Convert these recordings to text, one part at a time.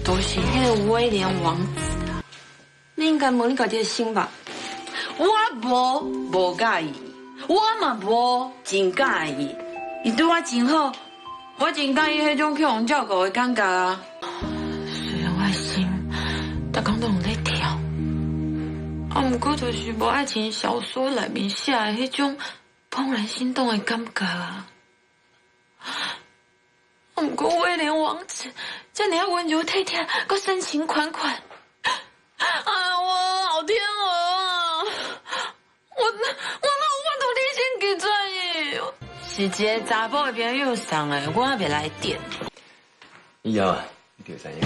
都是彼个威廉王子啊！你应该问你家己的心吧？我无无佮意，我嘛无真佮意。伊对我真好，我真佮意彼种去予人照顾的感觉啊。虽然我的心逐工拢有咧跳，啊，毋过就是无爱情小说内面写的彼种怦然心动的感觉啊。毋过威廉王子遮尔仔温柔体贴，阁深情款款，啊，我好天鹅啊！我哪有法度理性拒绝伊？是一个查埔的朋友送的，我袂来电。以后啊，你就知影。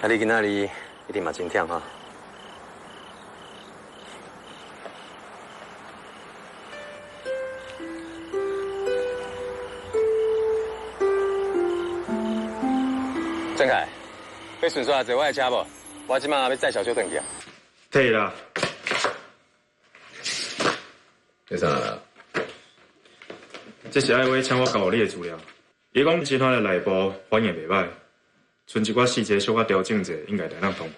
啊，你今仔日一定嘛真忝哈。郑凯，欲顺煞坐我的车无？我这马欲载小秋转去啊。退啦。这啥啦？这是爱伟请我交予你的资料。伊讲集团的内部反应袂䆀。賰一寡细节小可调整者，应该会当通过。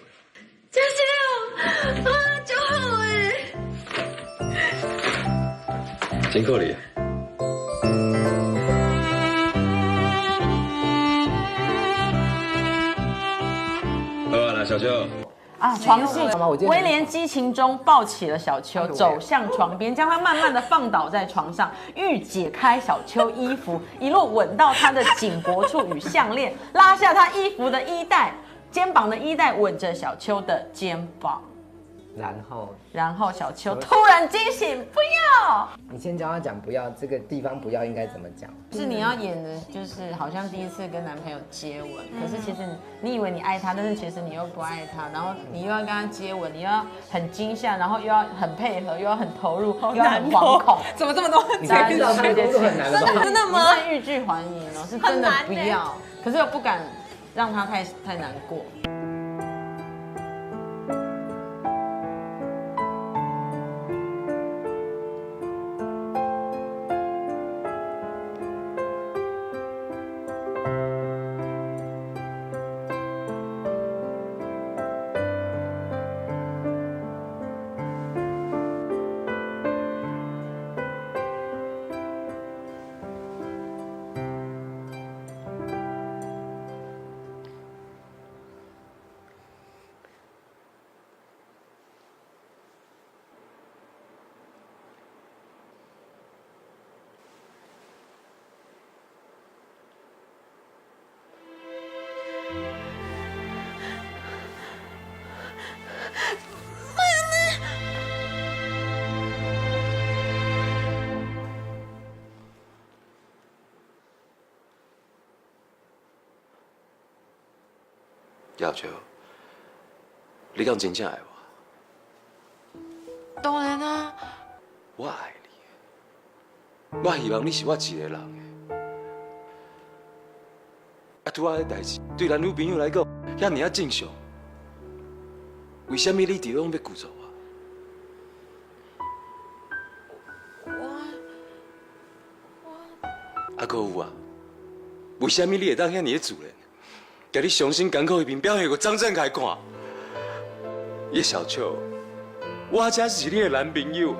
谢谢哦，啊，足好诶！真可怜。好啊，小秋。啊，床戏，威廉激情中抱起了小秋，走向床边，将她慢慢的放倒在床上，欲解开小秋衣服，一路吻到她的颈脖处与项链，拉下她衣服的衣带，肩膀的衣带吻着小秋的肩膀。然后小秋突然惊醒，不要！你先教他讲不要，这个地方不要应该怎么讲？是你要演的，就是好像第一次跟男朋友接吻，可是其实你以为你爱他，但是其实你又不爱他，然后你又要跟他接吻，你又要很惊吓，然后又要很配合，又要很投入，又要很惶恐，怎么这么多？你知道他的工作很难吗？真的吗？欲拒还迎哦，是真的不要，可是又不敢让他太难过。小秋，你敢真正爱我？当然啊！我爱你，我希望你是我一个人的。啊，拄仔彼代志对男女朋友来讲，遐尔仔正常。为啥物你一直拢欲拒绝我？我啊，阁有啊，为啥物你会当遐尔仔自然？共你伤心艰苦的一面表现予张振凯看，叶小秋，我才是你的男朋友，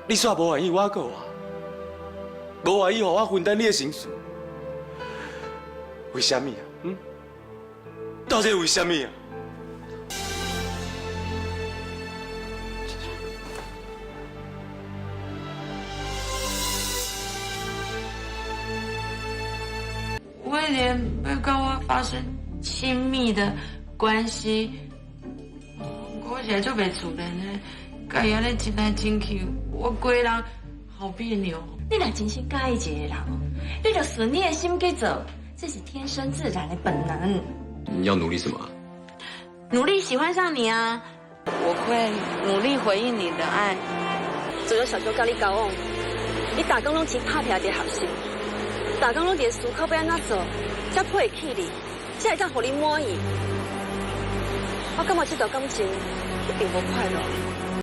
你煞无愿意我顾啊，无愿意予我分担你的情绪，为啥物啊？嗯？到底为啥物啊？威廉欲佮我发生亲密的关系，我实在足袂自然的，佮伊按呢亲来亲去，我规人好别扭。你若真心佮意一个人，你就顺你的心去做，这是天生自然的本能。你要努力什么？努力喜欢上你啊！我会努力回应你的爱。自从小秋佮你交往，你逐工拢真拍拼伫学习。逐工拢伫思考欲按怎做，才配得起你，才会当予你满意。我感覺這段感情一定無快樂。